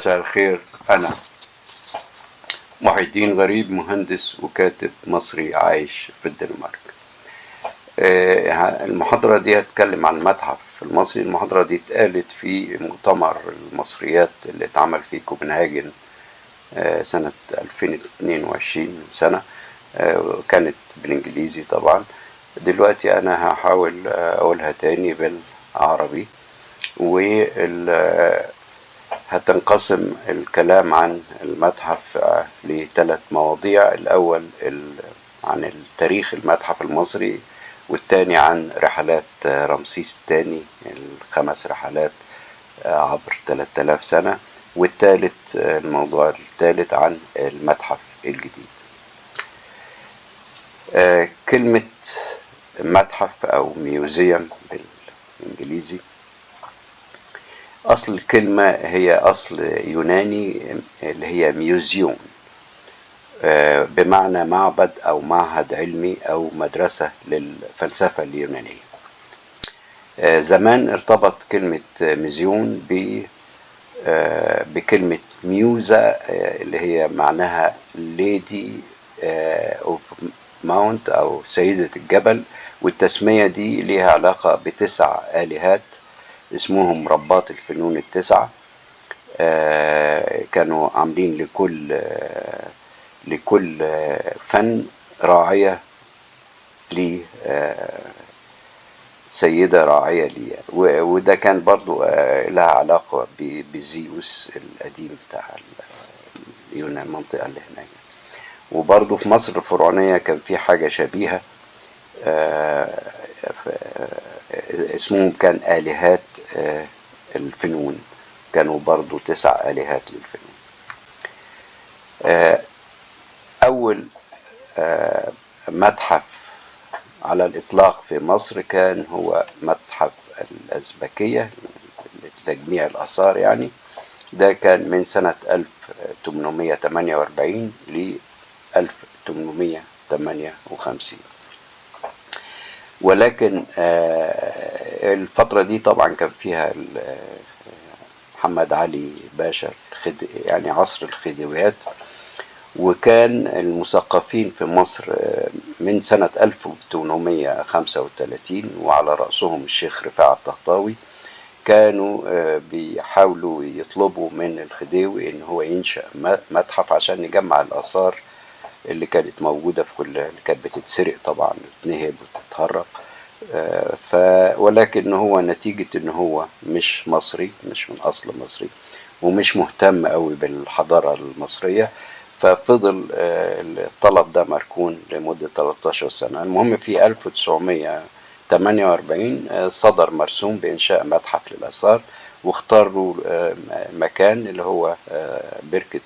مساء الخير. أنا محي الدين غريب، مهندس وكاتب مصري عايش في الدنمارك. المحاضرة دي هتكلم عن المتحف المصري. المحاضرة دي اتقالت في مؤتمر المصريات اللي اتعمل في كوبنهاجن سنة 2022 من سنة، كانت بالإنجليزي طبعا. دلوقتي أنا هحاول أقولها تاني بالعربي، هتنقسم الكلام عن المتحف لثلاث مواضيع. الأول عن التاريخ المتحف المصري، والتاني عن رحلات رمسيس الثاني، الخمس رحلات عبر 3000 سنة، والثالث الموضوع الثالث عن المتحف الجديد. كلمة متحف أو museum بالإنجليزي، أصل الكلمة هي أصل يوناني اللي هي μουσείον، بمعنى معبد أو معهد علمي أو مدرسة للفلسفة اليونانية. زمان ارتبط كلمة μουσείον بكلمة ميوزا، اللي هي معناها lady of mount أو سيدة الجبل، والتسمية دي ليها علاقة بتسع آلهات اسمهم ربات الفنون التسعة. كانوا عاملين لكل فن راعية ليه، سيدة راعية ليه، وده كان برضو لها علاقة بزيوس القديم بتاع اليونان، المنطقة اللي هناك. وبرضو في مصر الفرعونية كان في حاجة شبيهة، اسمهم كان آلهات الفنون، كانوا برضو 9 آلهات للفنون. أول متحف على الإطلاق في مصر كان هو متحف الأزبكية لتجميع الآثار، ده كان من سنة 1848 ل 1858. ولكن الفترة دي طبعا كان فيها محمد علي باشا، يعني عصر الخديويات، وكان المثقفين في مصر من سنة 1835 وعلى رأسهم الشيخ رفاعة الطهطاوي كانوا بيحاولوا يطلبوا من الخديوي إن هو ينشأ متحف عشان يجمع الآثار اللي كانت موجودة في كل اللي كانت بتتسرق طبعا وتنهب وتتهرب. ولكن هو نتيجة إن هو مش مصري، مش من أصل مصري، ومش مهتم قوي بالحضارة المصرية، ففضل الطلب ده مركون لمدة 13 سنة. المهم في 1948 صدر مرسوم بإنشاء متحف للآثار، واختاروا مكان اللي هو بركة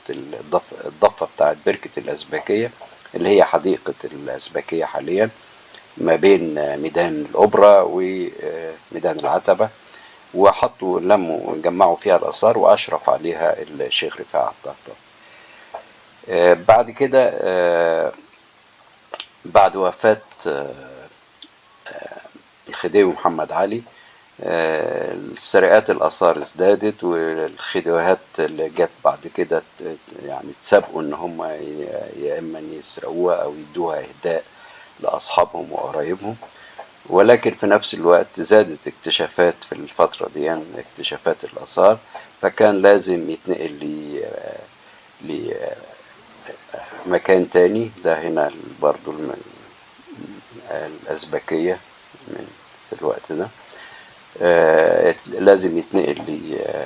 الضفة بتاعت بركة الأزبكية اللي هي حديقة الأزبكية حاليا، ما بين ميدان الأوبرا وميدان العتبة، وحطوا لموا جمعوا فيها الآثار وأشرف عليها الشيخ رفاعة الطهطاوي. بعد كده بعد وفاة الخديوي محمد علي، السرقات الآثار ازدادت، والخديوهات اللي جت بعد كده تسابقوا إن هم يا إما يسرقوها أو يدوها إهداء لأصحابهم وقرايبهم. ولكن في نفس الوقت زادت اكتشافات في الفترة دي، اكتشافات الآثار، فكان لازم يتنقل لمكان تاني. ده هنا برضو الأزبكية من في الوقت ده، لازم يتنقل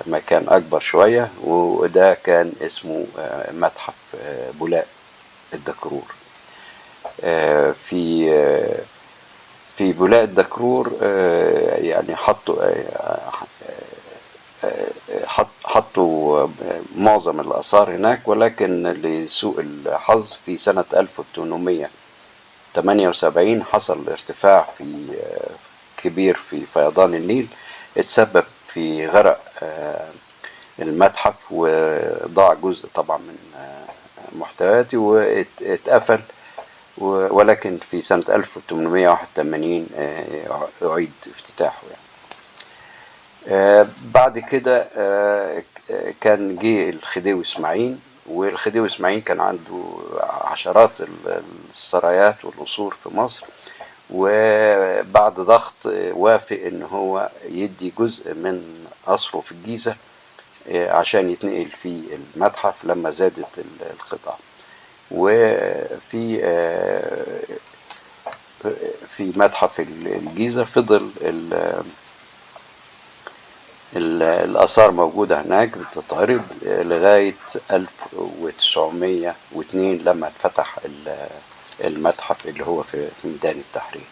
لمكان أكبر شوية، وده كان اسمه متحف بولاق الدكرور. في بولاق الدكرور، يعني حطوا معظم الآثار هناك، ولكن لسوء الحظ في سنة 1878 حصل ارتفاع كبير في فيضان النيل، اتسبب في غرق المتحف، وضاع جزء طبعا من محتوياته واتقفل، ولكن في سنة 1881 أعيد افتتاحه. بعد كده كان جه الخديوي اسماعيل، والخديوي اسماعيل كان عنده عشرات السرايات والقصور في مصر، وبعد ضغط وافق ان هو يدي جزء من قصره في الجيزة عشان يتنقل في المتحف لما زادت القطع. وفي في متحف الجيزة فضل الآثار موجودة هناك بتتعرض لغاية 1902 لما اتفتح المتحف اللي هو في ميدان التحرير.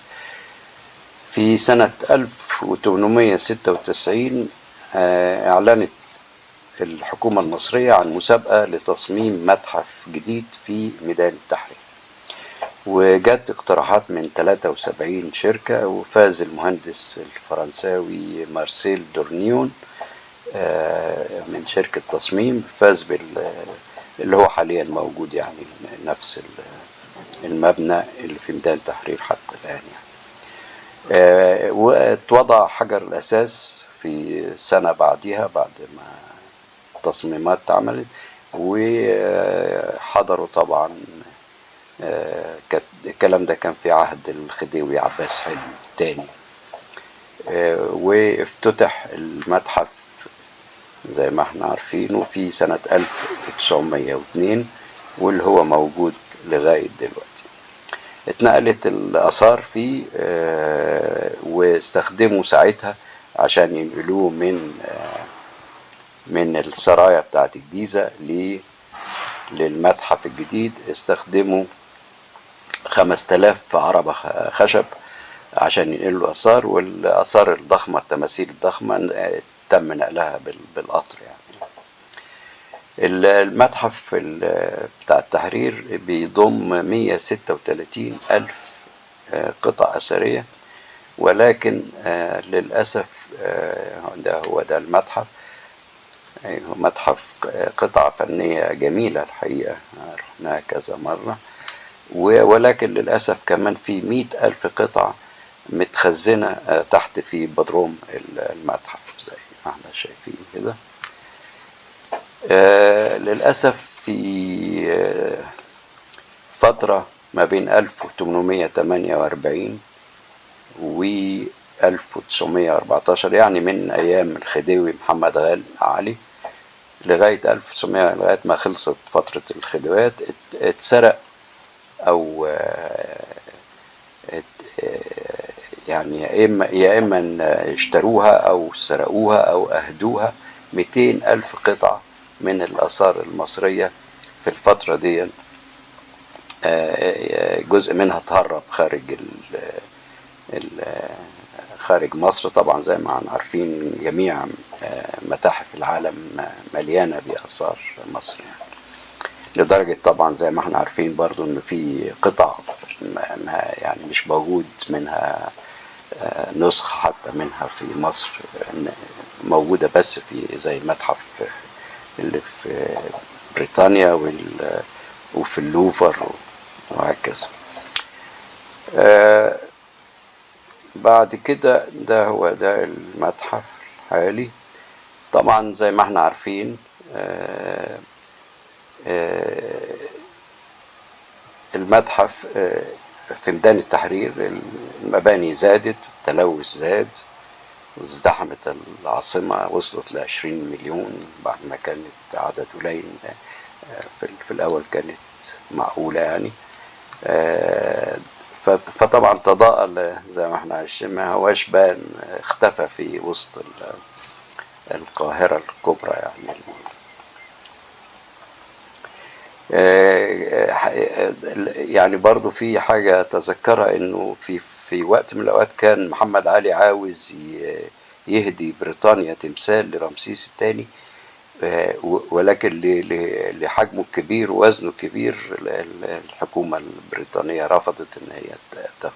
في سنة 1896 أعلنت الحكومة المصرية عن مسابقة لتصميم متحف جديد في ميدان التحرير، وجت اقتراحات من 73 شركة، وفاز المهندس الفرنساوي مارسيل دورنيون من شركة تصميم، فاز اللي هو حاليا موجود، يعني نفس المبنى اللي في ميدان التحرير حتى الآن يعني. واتوضع حجر الأساس في سنة بعديها بعد ما التصميمات اتعملت، وحضروا طبعا، الكلام ده كان في عهد الخديوي عباس حلمي الثاني. وافتتح المتحف زي ما احنا عارفين وفي سنة 1902، واللي هو موجود لغاية دلوقتي. اتنقلت الآثار فيه، واستخدموا ساعتها عشان ينقلوه من السرايا بتاعت الجيزة للمتحف الجديد. استخدموا 5000 عربة خشب عشان ينقلوا آثار، والآثار الضخمة التماثيل الضخمة تم نقلها بالقطر يعني. المتحف بتاع التحرير بيضم 136 ألف قطعة أثرية، ولكن للأسف، ده هو ده المتحف، هو متحف قطع فنية جميلة الحقيقة، رحناها كذا مرة، ولكن للأسف كمان في 100,000 قطعة متخزنة تحت في بدروم المتحف زي ما احنا شايفين كده. للأسف في فترة ما بين 1848 و 1914، يعني من أيام الخديوي محمد غالي علي لغاية 1900، لغاية ما خلصت فترة الخديويات، اتسرق أو، يعني يا إما إن اشتروها أو سرقوها أو أهدوها 200,000 قطعة من الآثار المصرية في الفترة دي. جزء منها تهرب خارج مصر طبعا، زي ما احنا عارفين جميع متاحف العالم مليانة بآثار مصر يعني. لدرجة طبعا زي ما احنا عارفين برضو ان في قطع ما يعني مش موجود منها نسخة حتى منها في مصر، موجودة بس في زي المتحف اللي في بريطانيا وفي اللوفر وهكذا. بعد كده ده هو ده المتحف الحالي. طبعا زي ما احنا عارفين، المتحف في ميدان التحرير المباني زادت، التلوث زاد، وازدحمت العاصمة، وصلت ل20 مليون بعد ما كانت عدد قليل، في الأول كانت معقولة يعني. فطبعا تضاءل زي ما احنا عايشين، ما هواش بان، اختفى في وسط القاهرة الكبرى يعني. برضو في حاجة أتذكرها، إنه في وقت من الأوقات كان محمد علي عاوز يهدي بريطانيا تمثال لرمسيس الثاني، ولكن لحجمه الكبير ووزنه الكبير الحكومة البريطانية رفضت إن هي تاخده.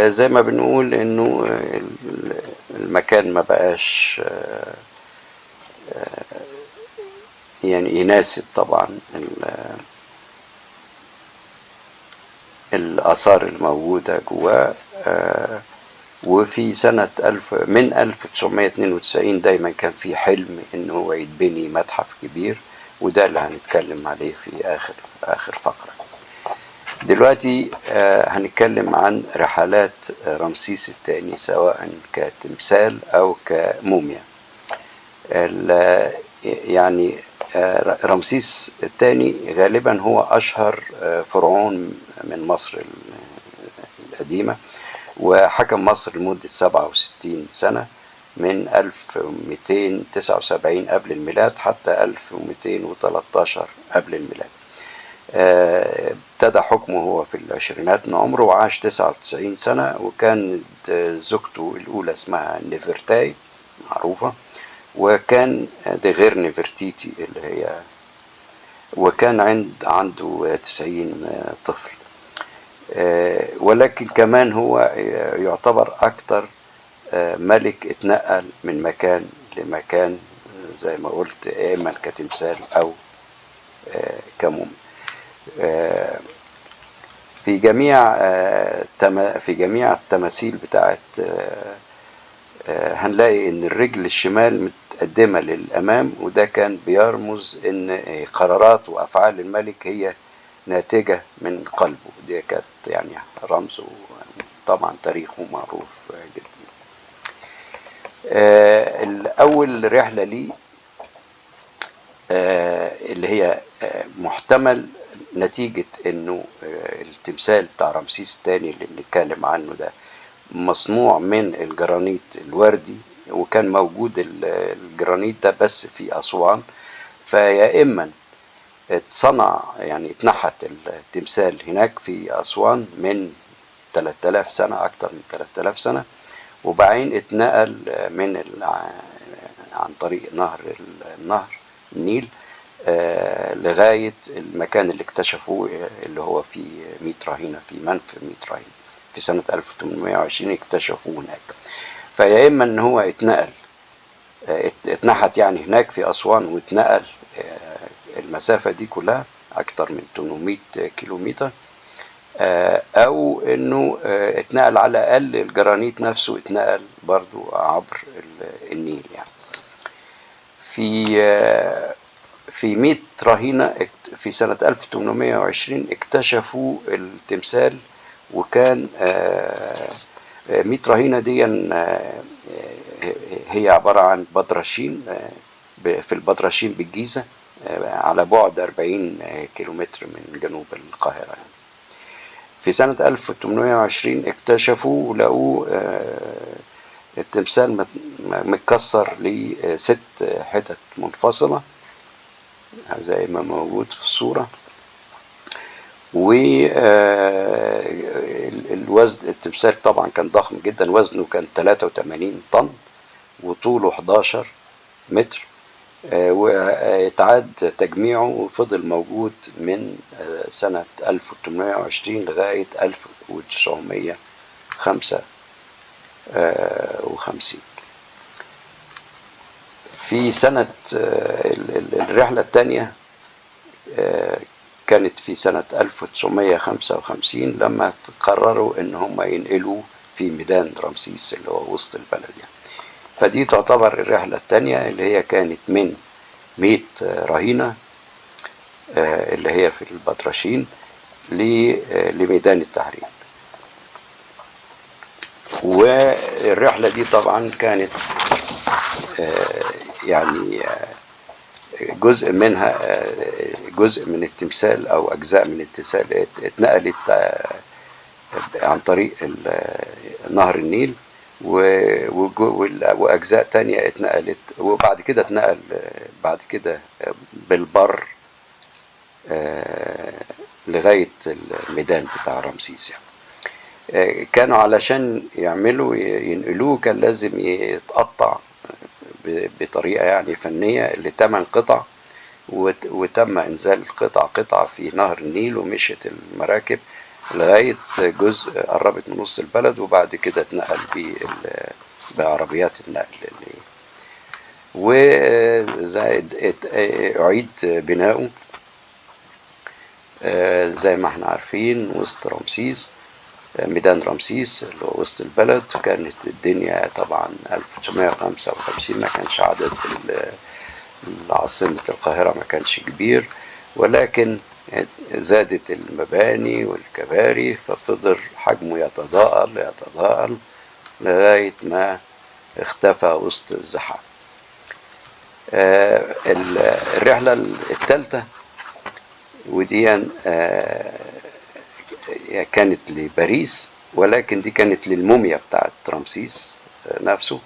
زي ما بنقول إنه المكان ما بقاش يناسب طبعا الآثار الموجودة جواه. وفي سنة 1992 دايما كان في حلم إن هو يتبني متحف كبير، وده اللي هنتكلم عليه في آخر فقرة. دلوقتي هنتكلم عن رحلات رمسيس الثاني سواء كتمثال أو كموميا. يعني رمسيس الثاني غالبا هو أشهر فرعون من مصر القديمة، وحكم مصر لمدة 67 سنة من 1279 قبل الميلاد حتى 1213 قبل الميلاد. ابتدى حكمه هو في العشرينات من عمره وعاش 99 سنة، وكانت زوجته الأولى اسمها نفرتاي معروفة، وكان دي غير نفرتيتي اللي هي، وكان عنده 90 طفل. ولكن كمان هو يعتبر أكتر ملك اتنقل من مكان لمكان زي ما قلت، إما كتمثال أو كموميا. في جميع التماثيل بتاعت هنلاقي إن الرجل الشمال متقدمة للأمام، وده كان بيرمز إن قرارات وأفعال الملك هي ناتجة من قلبه. دي كانت يعني رمز، وطبعا تاريخه معروف جدا. الأول رحلة ليه اللي هي محتمل نتيجة إنه التمثال بتاع رمسيس الثاني اللي بنتكلم عنه ده مصنوع من الجرانيت الوردي، وكان موجود الجرانيت ده بس في أسوان، فيا إما اتصنع يعني اتنحت التمثال هناك في أسوان من 3000 سنة، أكتر من 3000 سنة، وبعدين اتنقل من عن طريق النهر النيل لغاية المكان اللي اكتشفوه اللي هو في ميت رهينة، في منف ميت رهينة في سنة 1820 اكتشفوه هناك. فيا إما إن هو اتنحت يعني هناك في أسوان واتنقل المسافة دي كلها أكتر من 800 كيلومتر، أو إنه اتنقل على الأقل الجرانيت نفسه اتنقل برضو عبر النيل. يعني في ميت رهينة في سنة 1820 اكتشفوا التمثال، وكان ميت رهينة دي هي عبارة عن بدرشين، في البدرشين بالجيزة، على بعد 40 كيلومتر من جنوب القاهرة. يعني في سنة 1820 اكتشفوا ولقوا التمثال متكسر لست حتت منفصلة زي ما موجود في الصورة، والوزن التمثال طبعا كان ضخم جدا، وزنه كان 83 طن وطوله 11 متر، واتعاد تجميعه وفضل موجود من سنة 1820 لغاية 1955. في سنة الرحلة الثانية كانت في سنة 1955 لما قرروا إن هم ينقلوا في ميدان رمسيس اللي هو وسط البلد يعني. فدي تعتبر الرحلة الثانية اللي هي كانت من ميت رهينة اللي هي في البطرشين لميدان التحرير. والرحلة دي طبعا كانت يعني جزء منها، جزء من التمثال أو أجزاء من التمثال اتنقلت عن طريق نهر النيل، وأجزاء تانية اتنقلت، وبعد كده اتنقل بعد كده بالبر لغاية الميدان بتاع رمسيس. يعني كانوا علشان يعملوا ينقلوه كان لازم يتقطع بطريقة يعني فنية لتمن قطع، وتم إنزال قطع قطعة في نهر النيل، ومشيت المراكب لغاية جزء قربت من نص البلد، وبعد كده اتنقل بعربيات النقل اللي وزائد أعيد بناؤه زي ما احنا عارفين وسط رمسيس. ميدان رمسيس اللي هو وسط البلد. كانت الدنيا طبعا 1955 ما كانش عدد عاصمة القاهرة ما كانش كبير، ولكن زادت المباني والكباري، ففضل حجمه يتضاءل يتضاءل لغاية ما اختفى وسط الزحام. الرحلة الثالثة ودي كانت لباريس، ولكن دي كانت للموميا بتاعت رمسيس نفسه.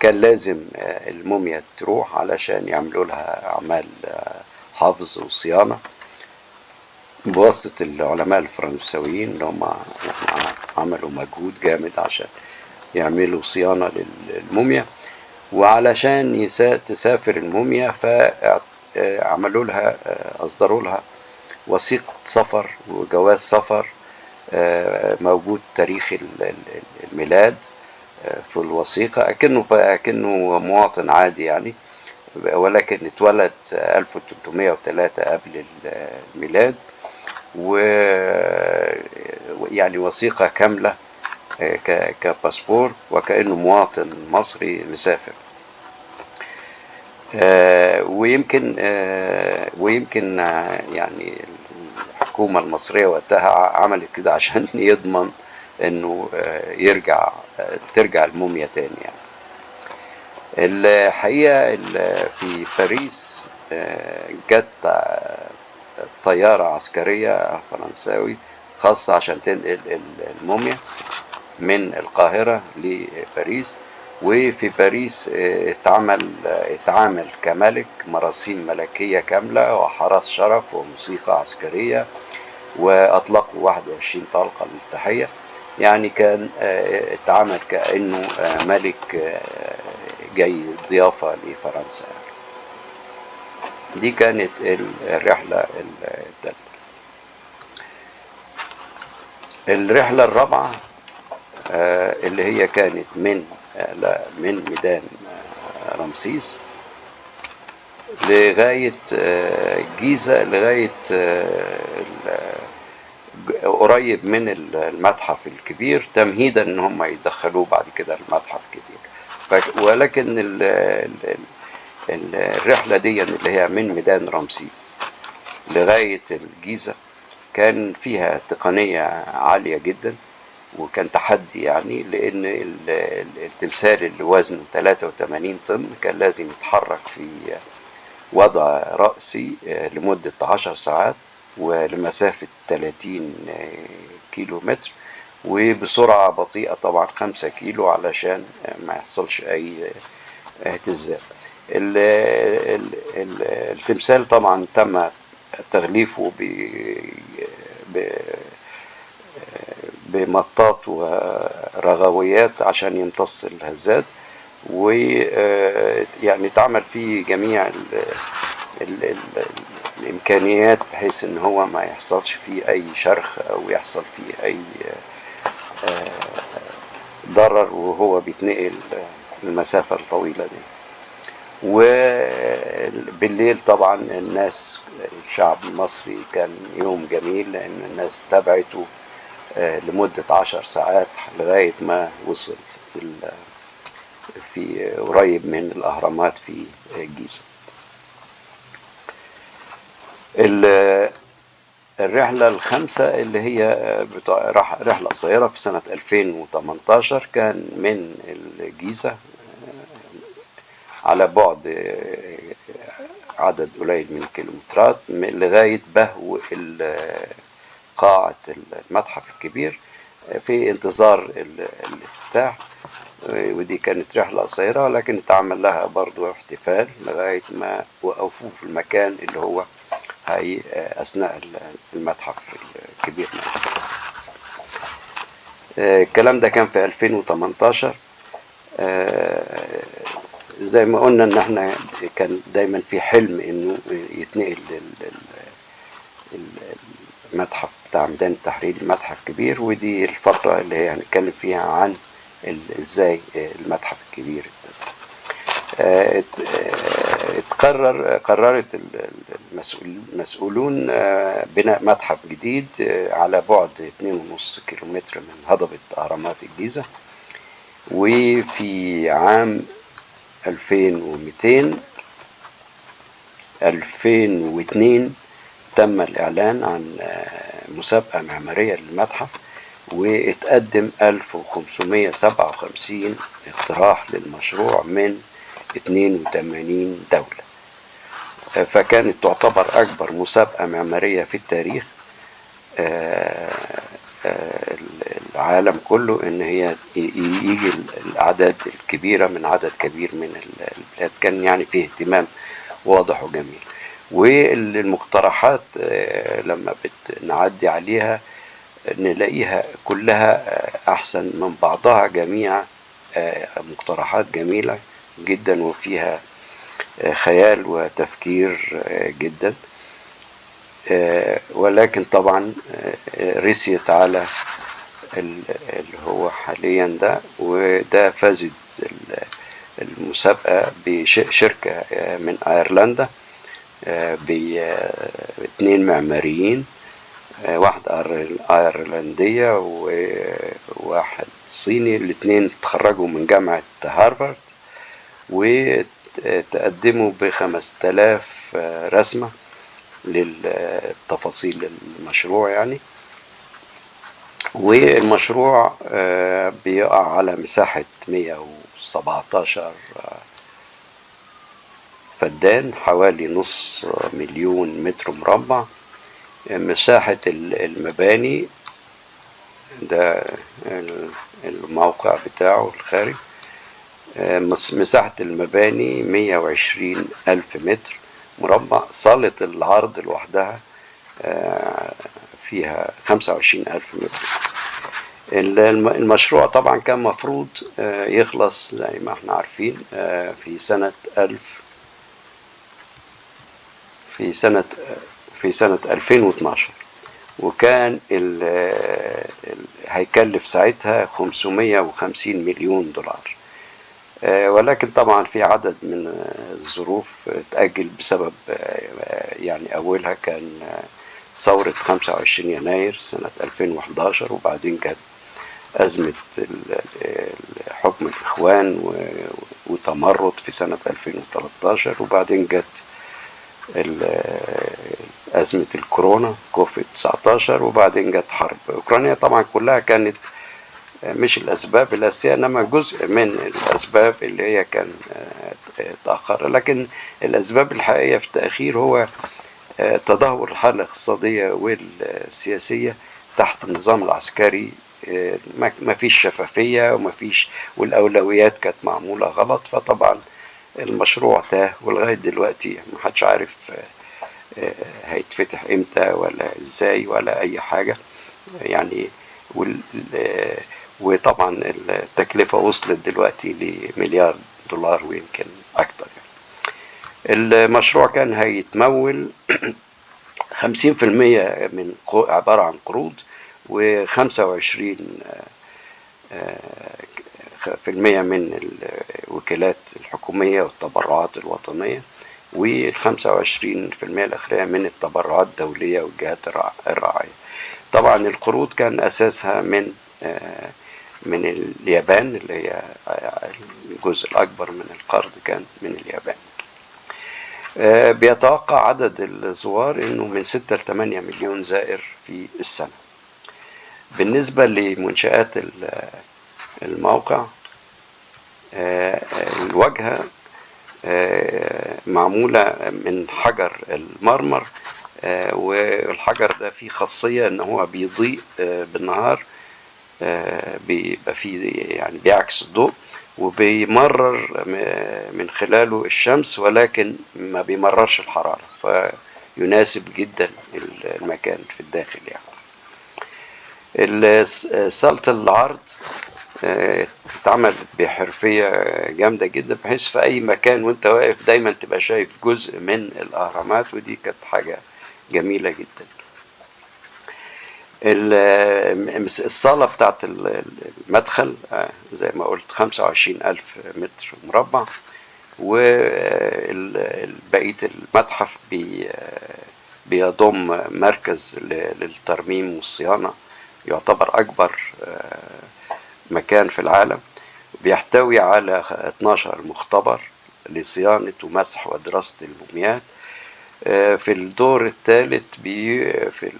كان لازم الموميا تروح علشان يعملوا لها أعمال حفظ وصيانة بواسطة العلماء الفرنساويين اللي هم عملوا مجهود جامد عشان يعملوا صيانة للموميا. وعلشان تسافر الموميا فعملوا لها، أصدروا لها وثيقة سفر وجواز سفر موجود تاريخ الميلاد في الوثيقة، أكنه مواطن عادي يعني، ولكن اتولد 1303 قبل الميلاد، ويعني وثيقة كاملة كباسبور، وكأنه مواطن مصري مسافر. ويمكن يعني الحكومة المصرية وقتها عملت كده عشان يضمن انه ترجع الموميا تاني يعني. الحقيقة في باريس جت طيارة عسكرية فرنساوي خاصة عشان تنقل الموميا من القاهرة لباريس. وفي باريس اتعامل كملك، مراسيم ملكية كاملة وحرس شرف وموسيقى عسكرية، وأطلقوا 21 طلقة للتحية. يعني كان اتعامل كأنه ملك جاي ضيافة لفرنسا. دي كانت الرحلة الثالثة. الرحلة الرابعة اللي هي كانت من ميدان رمسيس لغاية الجيزة، لغاية قريب من المتحف الكبير، تمهيدا ان هم يدخلوه بعد كده المتحف الكبير. ولكن الرحلة دي اللي هي من ميدان رمسيس لغاية الجيزة كان فيها تقنية عالية جدا، وكان تحدي يعني، لأن التمثال اللي وزنه 83 طن كان لازم يتحرك في وضع رأسي لمدة 10 ساعات ولمسافة 30 كيلو متر، وبسرعة بطيئة طبعا 5 كيلو علشان ما يحصلش أي اهتزاز. التمثال طبعا تم تغليفه بمطاط ورغويات عشان يمتص الهزات، ويعني اتعمل فيه جميع ال ال ال الإمكانيات بحيث إن هو ما يحصلش فيه أي شرخ أو يحصل فيه أي ضرر وهو بيتنقل المسافة الطويلة دي. وبالليل طبعا الناس، الشعب المصري كان يوم جميل لأن الناس تابعته لمدة 10 ساعات لغاية ما وصل في قريب من الأهرامات في الجيزة. الرحلة الخامسة اللي هي رحلة قصيرة في سنة 2018، كان من الجيزة على بعد عدد قليل من الكيلومترات لغاية بهو قاعة المتحف الكبير في انتظار الافتتاح. ودي كانت رحلة قصيرة لكن اتعمل لها برضو احتفال لغاية ما وقفوه في المكان اللي هو هي أثناء المتحف الكبير. الكلام ده كان في 2018. زي ما قلنا ان احنا كان دايما في حلم انه يتنقل المتحف بتاع ميدان التحرير المتحف كبير، ودي الفقرة اللي هي هنتكلم فيها عن ازاي المتحف الكبير. قررت المسؤولون بناء متحف جديد على بعد 2.5 كيلومتر من هضبة أهرامات الجيزة. وفي عام 2200 2002 تم الإعلان عن مسابقة معمارية للمتحف، واتقدم 1557 اقتراح للمشروع من 82 دولة، فكانت تعتبر أكبر مسابقة معمارية في التاريخ العالم كله، إن هي يجي الأعداد الكبيرة من عدد كبير من البلاد. كان يعني فيه اهتمام واضح وجميل. والمقترحات لما بنعدي عليها نلاقيها كلها أحسن من بعضها، جميع مقترحات جميلة جدا وفيها خيال وتفكير جدا، ولكن طبعا رسيت على اللي هو حاليا ده. وده فازت المسابقة بشركة من أيرلندا، باثنين معماريين، واحد أيرلندية وواحد صيني، الاثنين تخرجوا من جامعة هارفارد، وتقدموا ب5000 رسمة للتفاصيل المشروع يعني. والمشروع بيقع على مساحة 117 فدان، حوالي 500,000 متر مربع. مساحة المباني ده الموقع بتاعه الخارج، مساحة المباني 120,000 متر مربع. صالة العرض لوحدها فيها 25,000 متر. المشروع طبعا كان مفروض يخلص زي ما احنا عارفين في سنة ألف في سنة في سنة 2012، وكان هيكلف ساعتها 550 مليون دولار، ولكن طبعا في عدد من الظروف اتأجل بسبب يعني أولها كان ثورة 25 يناير سنة 2011، وبعدين كانت أزمة حكم الإخوان وتمرد في سنة 2013، وبعدين جت أزمة الكورونا كوفيد 19، وبعدين جت حرب أوكرانيا. طبعا كلها كانت مش الأسباب الأساسية، إنما جزء من الأسباب اللي هي كان تأخر. لكن الأسباب الحقيقية في التأخير هو تدهور الحالة الاقتصادية والسياسية تحت النظام العسكري، ما فيش شفافية وما فيش، والأولويات كانت معمولة غلط، فطبعا المشروع تاه، ولغاية دلوقتي ما حدش عارف هيتفتح امتى ولا ازاي ولا اي حاجة يعني. وطبعا التكلفة وصلت دلوقتي لمليار دولار ويمكن اكتر يعني. المشروع كان هيتمول 50% من عبارة عن قروض، وخمسة وعشرين في المية من الوكالات الحكومية والتبرعات الوطنية، وال25% الأخيرة من التبرعات الدولية والجهات الراعية. طبعا القروض كان أساسها من اليابان، اللي هي الجزء الأكبر من القرض كان من اليابان. بيتوقع عدد الزوار إنه من 6 ل 8 مليون زائر في السنة. بالنسبة لمنشآت الموقع، الواجهة معمولة من حجر المرمر، والحجر ده فيه خاصية إن هو بيضيء بالنهار، بيبقى فيه يعني بيعكس الضوء وبيمرر من خلاله الشمس، ولكن ما بيمررش الحرارة، فيناسب جدا المكان في الداخل يعني. صالة العرض اتعملت بحرفية جامدة جدا، بحيث في أي مكان وانت واقف دايما تبقى شايف جزء من الأهرامات، ودي كانت حاجة جميلة جدا. الصالة بتاعت المدخل، زي ما قلت 25,000 متر مربع. وبقية المتحف بيضم مركز للترميم والصيانة، يعتبر أكبر مكان في العالم. بيحتوي على 12 مختبر لصيانة ومسح ودراسة الموميات. في الدور الثالث في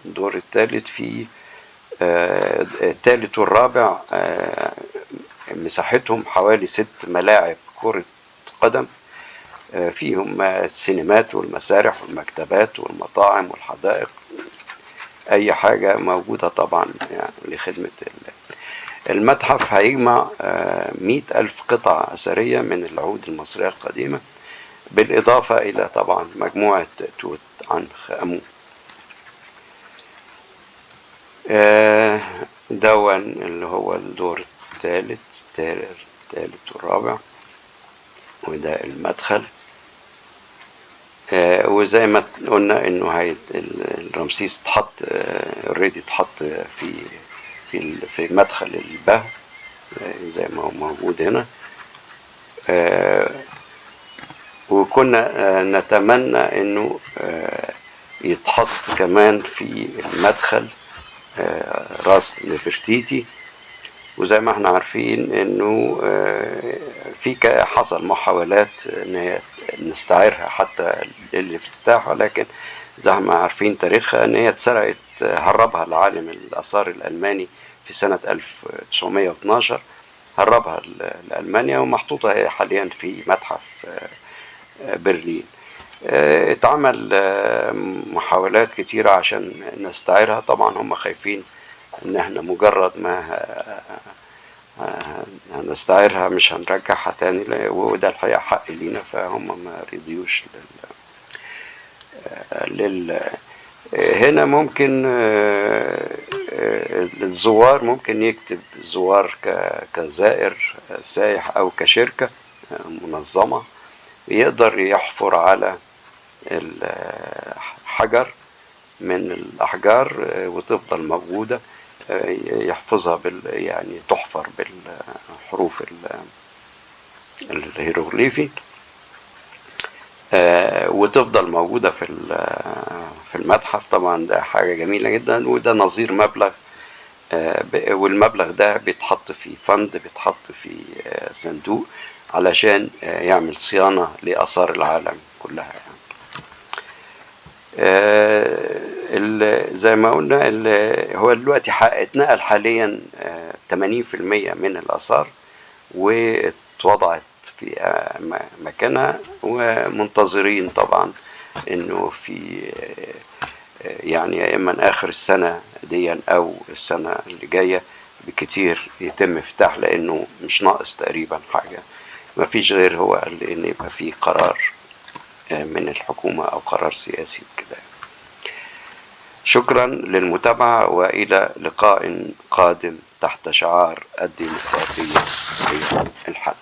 الدور الثالث في الثالث والرابع مساحتهم حوالي 6 ملاعب كرة قدم، فيهم السينمات والمسارح والمكتبات والمطاعم والحدائق، أي حاجة موجودة طبعا يعني لخدمة المتحف. هيجمع 100,000 قطعة أثرية من العهود المصرية القديمة، بالإضافة إلى طبعا مجموعة توت عنخ آمون. دون اللي هو الدور الثالث والرابع، وده المدخل. وزي ما قلنا انه الرمسيس اتحط already، اتحط في في في مدخل البهو زي ما هو موجود هنا. وكنا نتمنى انه يتحط كمان في المدخل راس نفرتيتي. وزي ما احنا عارفين انه في حصل محاولات ان هي نستعيرها حتى للافتتاح، ولكن زي ما عارفين تاريخها ان هي اتسرقت، هربها العالم الاثار الالماني في سنة 1912، هربها لألمانيا، ومحطوطة هي حاليا في متحف برلين. اتعمل محاولات كتيرة عشان نستعيرها، طبعا هم خايفين ان احنا مجرد ما هنستعيرها مش هنرجعها تاني، وده الحقيقة حق لينا، فهم ما رضيوش لل هنا ممكن الزوار ممكن يكتب زوار كزائر سايح او كشركة منظمة، يقدر يحفر على الحجر من الأحجار وتفضل موجودة، يحفظها يعني تحفر بالحروف الهيروغليفي، وتفضل موجودة في المتحف. طبعا ده حاجة جميلة جدا، وده نظير مبلغ، والمبلغ ده بيتحط في فند، بيتحط في صندوق علشان يعمل صيانة لآثار العالم كلها يعني. زي ما قلنا هو دلوقتي اتنقل حاليا 80% من الآثار واتوضعت في مكانها، ومنتظرين طبعا انه في يعني يا اما اخر السنة دي او السنة اللي جاية بكتير يتم افتتاح، لانه مش ناقص تقريبا حاجة، ما فيش غير هو قال ان يبقى في قرار من الحكومة او قرار سياسي وكده. شكرا للمتابعة، والى لقاء قادم تحت شعار الديمقراطية هي الحل.